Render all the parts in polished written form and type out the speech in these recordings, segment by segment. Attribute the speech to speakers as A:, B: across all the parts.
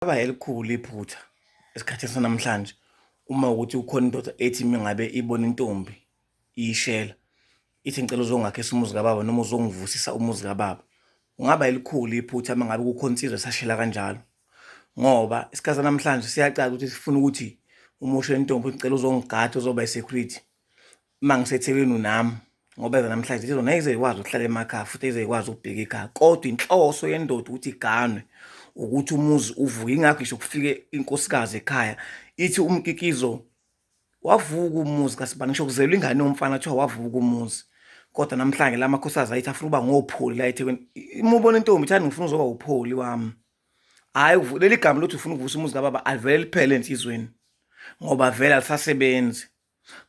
A: Aba elikhulu iphutha esikhathini sanamhlanje uma ukuthi kukhona indoda ethi uma ngabe ibona intombi iyishela ithi ngicela uzongakhisa umuzi kababa noma uzongivusisa umuzi kababa. Kungaba elikhulu iphutha uma ngabe kukhona insizwa esashela kanjalo ngoba isikhathi sanamhlanje siyacaca ukuthi sifuna ukuthi uma ushela intombi uthi ngicela uzongigada uzoba i-security. Uma ngiseThekwini unami ngoba ezanamhlanje zona ezikwazi ukuhlala emakhaya futhi ezikwazi ukubheka ikhaya kodwa inhloso yendoda ukuthi iganwe ukuthi umuzi uvuke ingakho ngisho kufike inkosikazi ekhaya ithi umkikizo wavuka umuzi kasibani ngisho kuzelwa ingane yomfana kuthiwa wavuka umuzi kodwa namhlanje la makhosikazi ayithi afuna ukuba ngopholi la eThekwini uma ubona intombi ithanda ngifuna uzoba upholi wami hhayi leli gama lokuthi ufuna ukuvusa umuzi kababa alivele liphele ensizweni ngoba vele alisasebenzi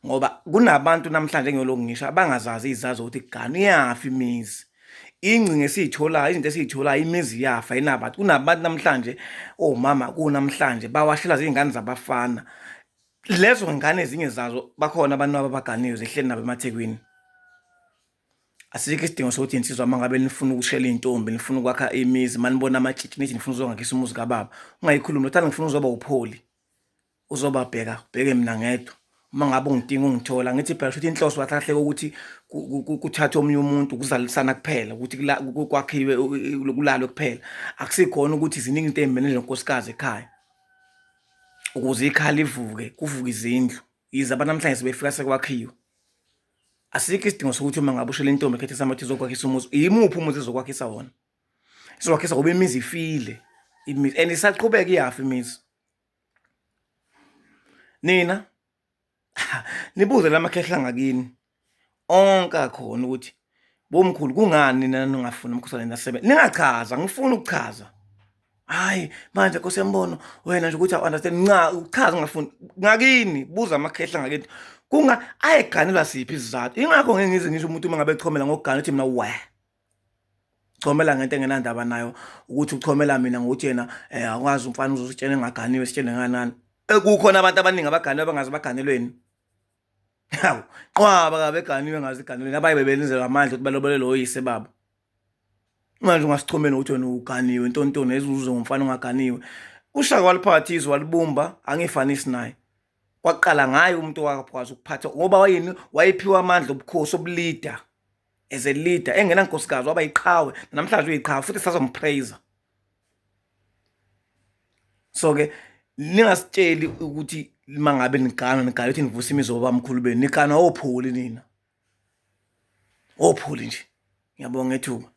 A: ngoba kunabantu namhlanje engiyolokhu ngisho abangazazi izazi ukuthi gana iyafa imizi ingcinga esiyitholayo izinto esiyitholayo imizi iyafa inabantu kunabantu namhlanje omama kunamhlanje bawashela zingane zabafana lezo ngane ezinye zazo bakhona abantu ababaganiwe zihleli nabo emathekwini asikho isidingo sokuthi insizwa uma ngabe nifuna ukushela iy'ntombi nifuna ukwakha imizi manibona amatshitshi nithi nifuna uzongakhisa umuzi kababa ungayikhulumi lothanda ngifuna uzoba upholi uzobabheka ubheke mina ngedwa uma ngabe ungidinga ungithola ngithi phela shuthi inhloso kahle kahle ukuthi kuthathwe omunye umuntu kuzalisana kuphela ukuthi kwakhiwe kulalwe kuphela akusikhona ukuthi ziningi into ey'mbene njengonkosikazi ekhaya ukuze ikhaya livuke kuvuke izindlu yize abantu namhlanje sebefika sekwakhiwe asikho isidingo sokuthi uma ngabe ushela intombi ekhethe samathi izokwakhisa umuzi yimuphi umuzi ezokwakhisa wona izowakhisa ngoba imizi ifile imizi and isaqhubeka iyafa imizi Nina nibuze lamakhehla ngakini onke akhona ukuthi bomkhulu kungani nina ningafuni umkhosana nasebenza ningachaza ngifuna ukuchaza hayi manje nkosi yembono wena nje ukuthi awu-understand nca uchaza ungafuni ngakini buza amakhehla ngakini kunga ayeganelwa siphi isizathu ingakho ngeke ngize ngisho umuntu uma ngabe echomela ngokugana uthi mina we Chomela ngento engenandaba nayo ukuthi uchomela mina ngokuthi yena eh akwazi umfana uzositshela engaganiwe sitshele nganani. Ekukhona abantu abaningi abaganiwe abangazi baganelweni. Hawu, qwaba kabe eganiwe ngazi iganelweni abaye bebelenzelwa amandla ukuthi balobole lo yise babo. Manje ungasichomela ukuthi wena uganiwe ntontoni ezuze ngomfana ongaganiwe. Ushaka waliphatha izwe walibumba angifanisi naye. Kwaqala ngaye umuntu owakwazi ukuphatha ngoba wayini wayephiwa amandla obukhosi obulida. As a leader engenankosikazi waba yiqhawe namhlanje uyiqhawe futhi sazompraise. So ke ningasitsheli ukuthi mangabe nigana nigana ukuthi nivuse imizi obamkhulu benu nigana opholi nina. Opholi nje. Ngiyabonga ithuba.